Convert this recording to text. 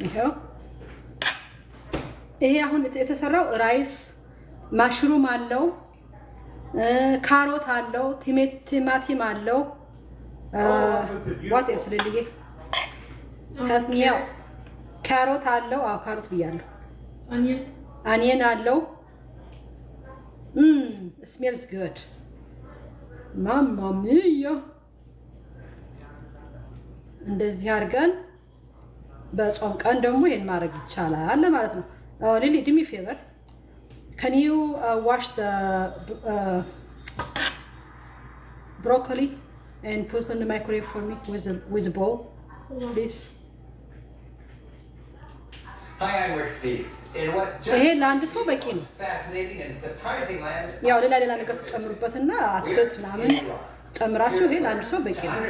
ይኸው ይሄ አሁን የተሰራው rice፣ mushroom አለው፣ ካሮት አለው፣ ቲማቲም አለው። What else, ልልዬ? Help me out. ካሮት አለው። አዎ፣ ካሮት ብያለሁ። Onion. Onion አለው። Smells good. Mamma mia! እንደዚህ አድርገን በጾም ቀን ደግሞ ይሄን ማድረግ ይቻላል ማለት ነው። ሊሊ, do me favor. Can you wash the broccoli and put in the microwave for me with a bowl, please? Hi, I'm Rick Steves. In what just ይሄ ለአንድ ሰው በቂ ነው። fascinating and surprising land ያው ሌላ ሌላ ነገር ትጨምሩበትና አትክልት ምናምን ጨምራችሁ ይሄ ለአንድ ሰው በቂ ነው።